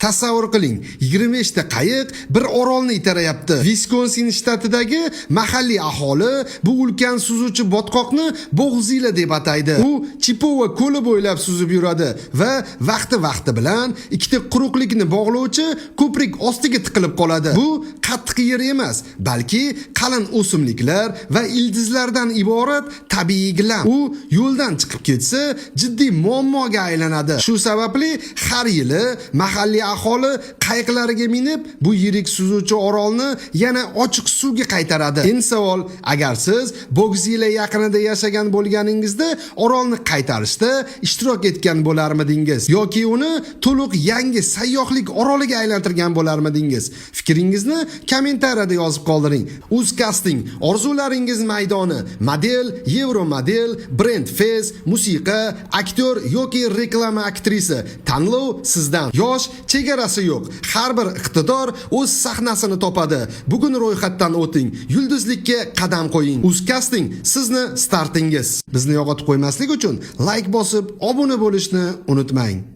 Tasavvur qiling, 25 ta qayiq bir orolni itarayapti. Viskonsin shtatidagi mahalliy aholi bu ulkan suzuvchi botqoqni Bo'g'zila deb ataydi. U Chippewa ko'li bo'ylab suzib yuradi va vaqti-vaqti bilan ikkita quruqlikni bog'lovchi ko'prik ostiga tiqilib qoladi. Bu qattiq yer emas, balki qalin o'simliklar va ildizlardan iborat tabiiy gilam. U yo'ldan chiqib ketsa, jiddiy muammoga aylanadi. Shu sababli har yili mahalliy aholi qayiqlariga minib, bu yirik suzuvchi orolni yana ochiq suvga qaytaradi. Endi savol: agar siz Bogzila yaqinida yashagan bo'lganingizda, orolni qaytarishda ishtirok etgan bo'larmidingiz yoki uni to'liq yangi sayyohlik oroliga aylantirgan bo'larmidingiz? Fikringizni kommentariyada yozib qoldiring. Uz Casting, orzularingiz maydoni. Model, evromodel, brend face, musiqa, aktyor yoki reklama aktrisa. Tanlov sizdan. Yosh chegarasi yo'q. Har bir iqtidor o'z sahnasini topadi. Bugun ro'yxatdan o'ting. Yulduzlikka qadam qo'ying. Uz Casting, sizni startingiz. Bizni yo'qotib qo'ymaslik uchun like bosib, obuna bo'lishni unutmang.